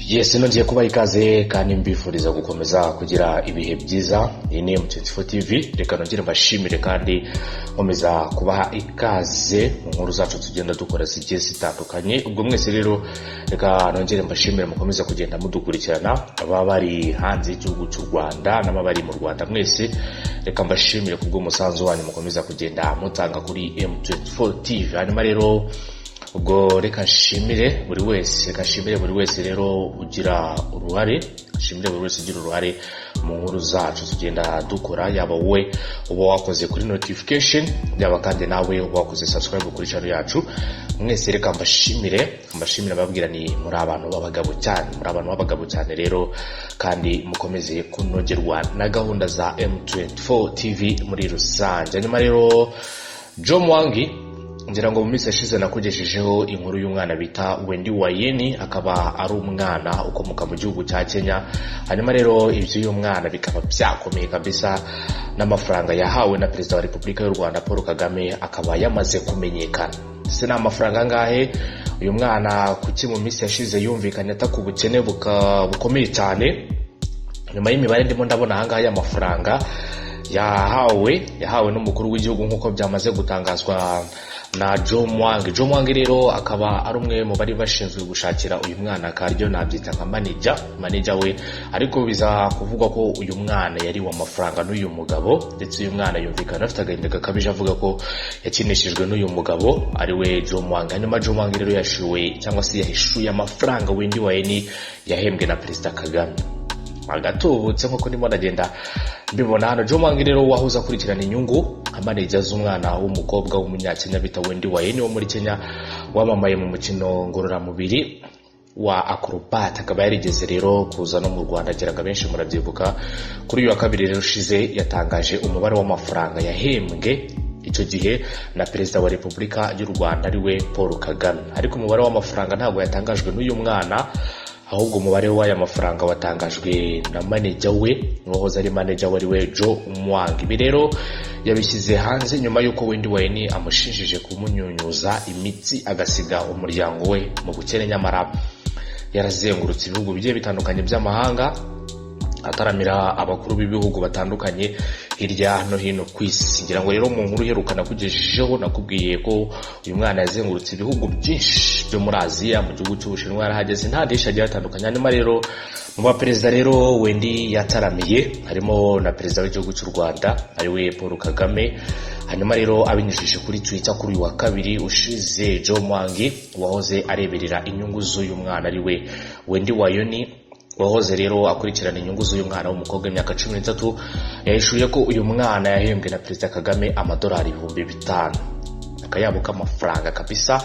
Yes, nongeye kubaha ikaze kandi mbifuriza gukomeza kugira ibihe byiza. Iyi ni M24 TV. Reka nongere mbashimire kandi nkomeza kubaha ikaze mu nkuru zacu tugenda dukora zigiye zitandukanye. Ubwo mwese rero reka nongere mbashimire, mukomeza kugenda mudukurikirana, ababa bari hanze y'igihugu cy'u Rwanda n'ababa bari mu Rwanda, mwese reka mbashimire kubw'umusanzu wanyu mukomeza kugenda mutanga kuri M24 TV. Hanyuma rero ubwo reka nshimire buri wese, reka nshimire buri wese rero ugira uruhare, nshimire buri wese ugira uruhare mu nkuru zacu tugenda dukora, yaba wowe uba wakoze kuri notification, yaba kandi nawe uba wakoze subscribe kuri channel yacu. Mwese reka mbashimire, mbashimire mbabwira ni muri abantu b'abagabo cyane, muri abantu b'abagabo cyane rero, kandi mukomeze kunogerwa na gahunda za M24 TV muri rusange. Hanyuma rero Joe Mwangi, ngira ngo mu minsi yashize nakugejejeho inkuru y'umwana bita Wendy Wayeni, akaba ari umwana ukomoka mu gihugu cya Kenya. Hanyuma rero iby'uyu mwana bikaba byakomeye kabisa, n'amafaranga yahawe na Perezida wa Repubulika y'u Rwanda Paul Kagame akaba yamaze kumenyekana. Ese ni amafaranga angahe? Uyu mwana kuki mu minsi yashize yumvikanye ataka ubukene bukomeye cyane? Nyuma y'imibare ndimo ndabona ahangaha y'amafaranga yahawe n'umukuru w'igihugu, nk'uko byamaze gutangazwa na Joe Mwangi. Joe Mwangi rero akaba ari umwe mu bari bashinzwe gushakira uyu mwana akaryo, nabyita nka manager we, ariko biza kuvugwa ko uyu mwana yariwe amafaranga n'uyu mugabo, ndetse uyu mwana yumvikana afite agahinda gakabije avuga ko yakinishijwe n'uyu mugabo ari we Joe Mwangi. Hanyuma Joe Mwangi rero yashuwe cyangwa se yahishuye amafaranga Wendy Wayeni yahembwe na Perezida Kagame, agatubutse nk'uko ndimo ndagenda mbibona hano. Joe Mwangi rero wahoze akurikirana inyungu nka manager z'umwana w'umukobwa w'umunyakenya bita Wendy Wayeni wo muri Kenya, wamamaye mu mukino ngororamubiri wa acrobat, akaba yarigeze rero kuza no mu Rwanda, agira ngo abenshi murabyibuka. Kuri uyu wa kabiri rero ushize yatangaje umubare w'amafaranga yahembwe icyo gihe na Perezida wa Repubulika y'u Rwanda ariwe Paul Kagame. Ariko umubare w'amafaranga ntabwo yatangajwe n'uyu mwana, ahubwo umubare w'aya mafaranga watangajwe na manager we, wahoze ari manager we, ari we Joe Mwangi. Ibi rero yabishyize hanze nyuma y'uko Wendy Wayne amushinjije kumunyunyuza imitsi agasiga umuryango we mu bukene, nyamara yarazengurutse ibihugu bigiye bitandukanye by'amahanga ataramira abakuru b'ibihugu batandukanye hirya no hino ku isi. Ngira ngo rero mu nkuru iheruka nakugejejeho nakubwiye ko uyu mwana yazengurutse ibihugu byinshi byo muri Aziya, mu gihugu cy'Ubushinwa yarahageze, nta henshi hagiye hatandukanye. Hanyuma rero mu baperezida rero Wendy yataramiye harimo na Perezida w'igihugu cy'u Rwanda ariwe Paul Kagame. Hanyuma rero abinyujije kuri Twitter kuri uyu wa kabiri ushize, Joe Mwangi wahoze areberera inyungu z'uyu mwana ariwe Wendy Wayoni, wahoze rero akurikirana inyungu z'uyu mwana w'umukobwa w'imyaka 13, yahishuye ko uyu mwana yahembwe na Perezida Kagame amadolari 5000, akayabo k'amafaranga kabisa,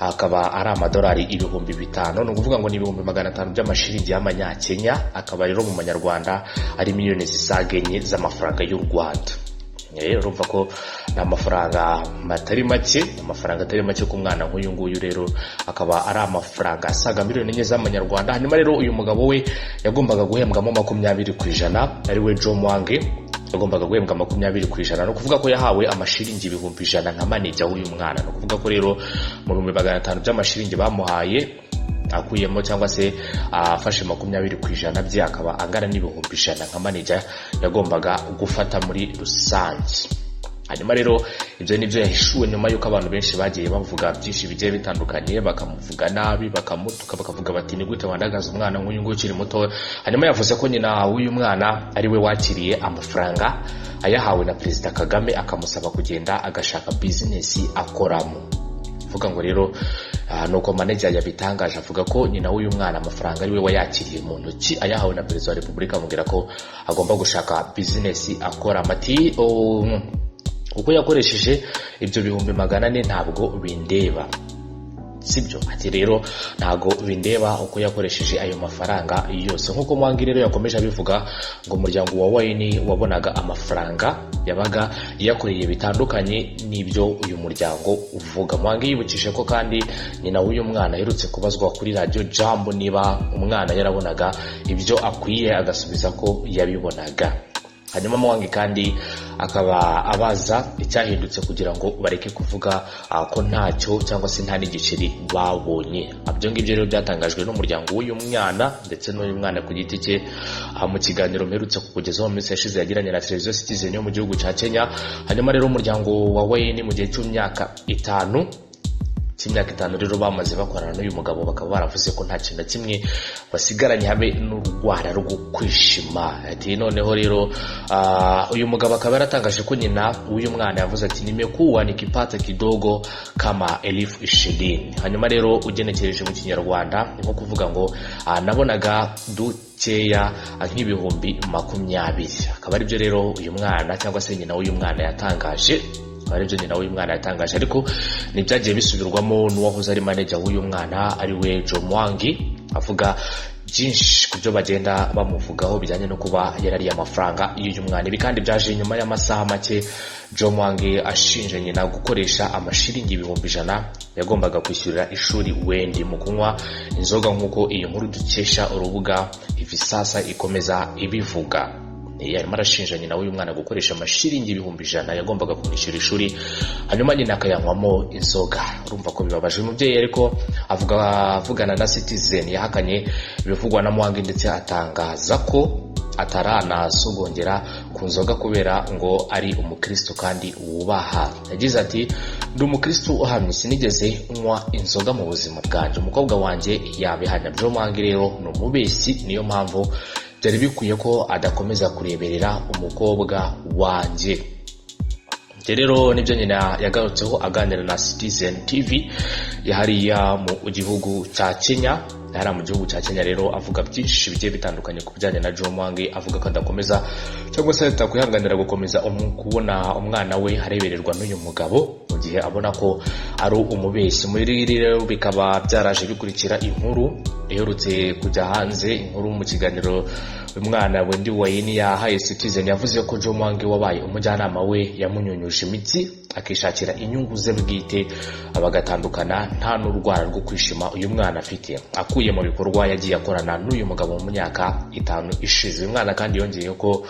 akaba ari amadolari 5000, ni ukuvuga ngo ni 500,000 by'amashiringi y'amanyakenya, akaba rero mu manyarwanda ari miliyoni zisaga 4 z'amafaranga y'u Rwanda. Rero urumva ko ni amafaranga atari make, amafaranga atari make ku mwana nk'uyu nguyu. Rero akaba ari amafaranga asaga miliyoni 4 z'amanyarwanda. Hanyuma rero uyu mugabo we yagombaga guhembwamo 20%, ari we Joe Mwangi yagombaga guhembwa 20%, ni ukuvuga ko yahawe amashiringi 100,000 nka manager w'uyu mwana. Ni ukuvuga ko rero mu 500,000 by'amashiringi bamuhaye, akuyemo cyangwa se afashe 20% bye, akaba angana n'100,000 nka manager yagombaga gufata muri rusange. Hanyuma rero ibyo nibyo yahishuwe nyuma y'uko abantu benshi bagiye bavuga byinshi bigiye bitandukanye, bakamuvuga nabi, bakamutuka, bakavuga bati: "Ni gute wandagaza umwana nk'uyu nguyu ukiri muto?" Hanyuma yavuze ko nyina w'uyu mwana ari we wakiriye amafaranga ayahawe na Perezida Kagame, akamusaba kugenda agashaka bizinesi akoramo. Avuga ngo rero nuko manager yabitangaje, avuga ko nyina w'uyu mwana amafaranga ari we wayakiriye mu ntoki ayahawe na Perezida wa Repubulika, amubwira ko agomba gushaka bizinesi akora. Ati: "Uko yakoresheje ibyo 400,000 ntabwo bindeba, sibyo?" Ati: "Rero ntabwo bindeba uko yakoresheje ayo mafaranga yose." Nk'uko Mwangi rero yakomeje abivuga, ngo umuryango wa Wayne wabonaga amafaranga yabaga yakoreye bitandukanye n'ibyo uyu muryango uvuga. Mwangi yibukije ko kandi nyina w'uyu mwana aherutse kubazwa kuri Radiyo Jambo niba umwana yarabonaga ibyo akwiye, agasubiza ko yabibonaga. Hanyuma Mwangi kandi akaba abaza icyahindutse kugira ngo bareke kuvuga ko ntacyo cyangwa se nta n'igiceri babonye. Ibyo ngibyo rero byatangajwe n'umuryango w'uyu mwana ndetse n'uyu mwana ku giti cye mu kiganiro mperutse kukugezaho mu minsi yashize yagiranye na televiziyo Citizen yo mu gihugu cya Kenya. Hanyuma rero umuryango wa Wayne mu gihe cy'imyaka 5 rero bamaze bakorana n'uyu mugabo, bakaba baravuze ko nta kintu na kimwe basigaranye, habe n'urwara rwo kwishima. Ati noneho rero uyu mugabo akaba yaratangaje ko nyina w'uyu mwana yavuze ati: "Nimekuwa nikipata kidogo kama 20,000." Hanyuma rero ugenekereje mu Kinyarwanda ni nko kuvuga ngo nabonaga dukeya nk'ibihumbi 20. Akaba aribyo rero uyu mwana cyangwa se nyina w'uyu mwana yatangaje, akaba aribyo nyina w'uyu mwana yatangaje, ariko ntibyagiye bisubirwamo n'uwahoze ari manager w'uyu mwana, ari we Joe Mwangi, avuga byinshi ku byo bagenda bamuvugaho bijyanye no kuba yarariye amafaranga y'uyu mwana. Ibi kandi byaje nyuma y'amasaha make Joe Mwangi ashinje nyina gukoresha amashiringi 100,000 yagombaga kwishyurira ishuri Wendy mu kunywa inzoga, nk'uko iyi nkuru dukesha urubuga Hivi Sasa ikomeza ibivuga. Yarimo arashinja nyina w'uyu mwana gukoresha amashiringi 100,000 yagombaga kumwishyura ishuri, hanyuma nyina akayanywamo inzoga. Urumva ko bibabaje uyu mubyeyi, ariko avuga avugana na Citizen yahakanye ibivugwa na Mwangi, ndetse atangaza ko ataranasogongera ku nzoga kubera ngo ari umukristo kandi wubaha. Yagize ati: "Ndi umukristo uhamye, sinigeze nywa inzoga mu buzima bwanjye, umukobwa wanjye yabihamya. Joe Mwangi rero ni umubeshyi, niyo mpamvu byari bikwiye ko adakomeza kureberera umukobwa wanjye." Ibyo rero nibyo nyina yagarutseho aganira na Citizen TV hariya mu gihugu cya Kenya. Hariya mu gihugu cya Kenya rero avuga byinshi bigiye bitandukanye ku bijyanye na Joe Mwangi, avuga ko adakomeza cyangwa se atakwihanganira gukomeza kubona umwana we arebererwa n'uyu mugabo mu gihe abona ko ari umubeshyi. Muri rero bikaba byaraje bikurikira inkuru iherutse kujya hanze, inkuru mu kiganiro umwana Wendy Wayne yahaye Citizen, yavuze ko Joe Mwangi wabaye umujyanama we yamunyunyuje imitsi akishakira inyungu ze bwite, bagatandukana nta n'urwara rwo kwishima uyu mwana afite akuye mu bikorwa yagiye akorana n'uyu mugabo mu myaka 5 ishize. Uyu mwana kandi yongeye ko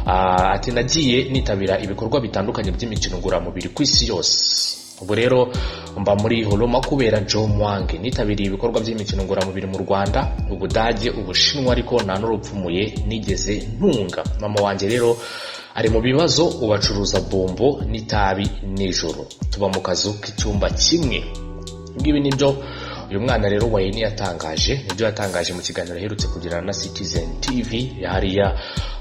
ati: "Nagiye nitabira ibikorwa bitandukanye by'imikino ngororamubiri ku isi yose. Ubu rero mba muri Huruma kubera Joe Mwangi. Nitabiriye ibikorwa by'imikino ngororamubiri mu Rwanda, Ubudage, Ubushinwa, ariko nta n'urupfumuye nigeze ntunga. Mama wanjye rero ari mu bibazo, ubacuruza bombo n'itabi nijoro. Tuba mu kazu k'icyumba kimwe." Ngibi nibyo uyu mwana rero Wayne yatangaje, nibyo yatangaje mu kiganiro aherutse kugirana na Citizen TV hariya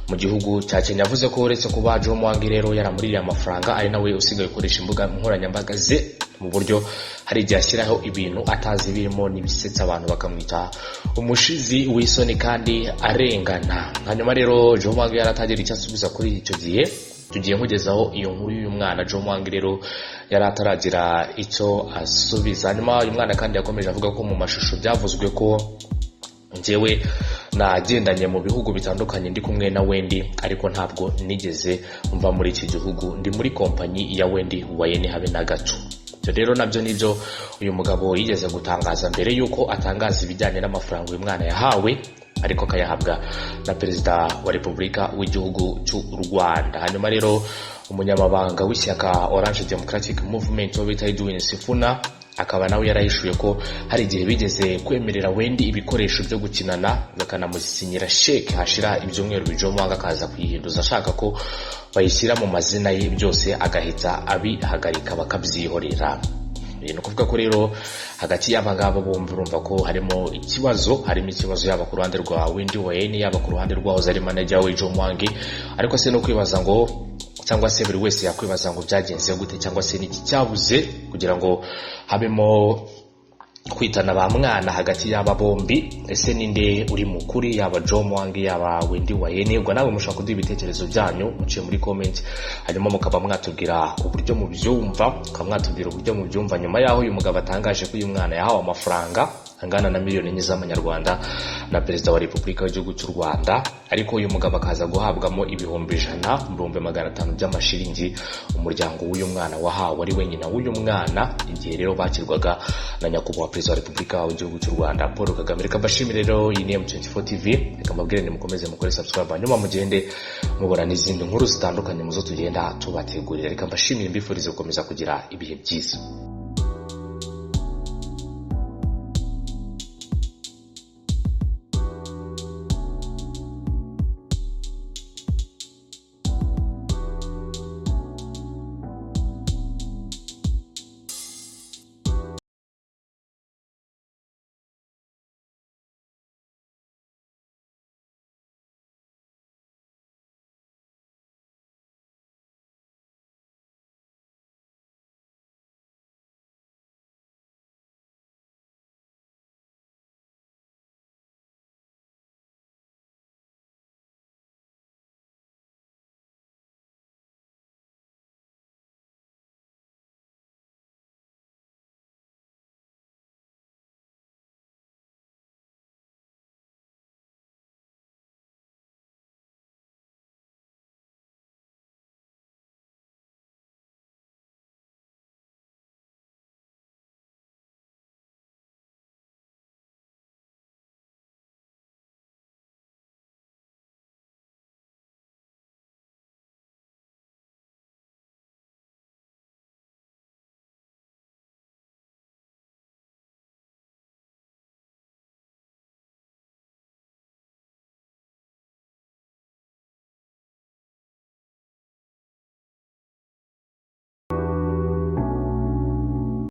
mu gihugu cya Kenya. Yavuze ko uretse kuba Joe Mwangi rero yaramuririye amafaranga, ari nawe usigaye ukoresha imbuga nkoranyambaga ze mu buryo hari igihe ashyiraho ibintu atazi birimo n'ibisetsa abantu, bakamwita umushizi w'isoni kandi arengana. Hanyuma rero Joe Mwangi yaratagira icyo asubiza kuri icyo gihe tugiye nkugezaho iyo nkuru y'uyu mwana. Joe Mwangi rero yari ataragira icyo asubiza. Hanyuma uyu mwana kandi yakomeje avuga ko mu mashusho byavuzwe ko njyewe nagendanye mu bihugu bitandukanye ndi kumwe na Wendy, ariko ntabwo nigeze mva muri iki gihugu ndi muri kompanyi ya Wendy Wayne habe na gato. Ibyo rero nabyo nibyo uyu mugabo yigeze gutangaza mbere y'uko atangaza ibijyanye n'amafaranga uyu mwana yahawe, ariko akayahabwa na Perezida wa Repubulika w'igihugu cy'u Rwanda. Hanyuma rero umunyamabanga w'ishyaka Orange Democratic Movement wo bita Edwin Sifuna akaba nawe yarahishuye ko hari igihe bigeze kwemerera Wendy ibikoresho byo gukinana, bakanamusinyira sheke, hashira ibyumweru Joe Mwangi akaza kuyihinduza ashaka ko bayishyira mu mazina ye, byose agahita abihagarika bakabyihorera. Ni ukuvuga ko rero hagati y'aba ngaba bombi urumva ko harimo ikibazo, yaba ku ruhande rwa Wendy Wayne, yaba ku ruhande rwahoze ari manager we Joe Mwangi. Ariko se no kwibaza ngo, cyangwa se buri wese yakwibaza ngo byagenze gute, cyangwa se niki cyabuze kugira ngo habemo kwitana ba mwana hagati y'aba bombi? Ese ninde uri mukuri, yaba Joe Mwangi, yaba Wendy Wayne? Ubwo nawe mushobora kuduha ibitekerezo byanyu muciye muri comment, hanyuma mukaba mwatubwira uburyo mubyumva, mukaba mwatubwira uburyo mubyumva nyuma y'aho uyu mugabo atangaje ko uyu mwana yahawe amafaranga. Angana na miliyoni 4 z'amanyarwanda na Perezida wa Repubulika y'igihugu cy'u Rwanda. Ariko uyu mugabo akaza guhabwamo 100,000, 500,000 by'amashiringi umuryango w'uyu mwana wahawe, ari we nyina w'uyu mwana, igihe rero bakirwaga na Nyakubahwa Perezida wa Repubulika w'igihugu cy'u Rwanda Paul Kagame. Reka mbashimire rero. Iyi ni M24 TV. Reka mbabwire ni mukomeze mukore subscribe, hanyuma mugende mubona n'izindi nkuru zitandukanye muzo tugenda tubategurira. Reka mbashimire, mbifurize gukomeza kugira ibihe byiza.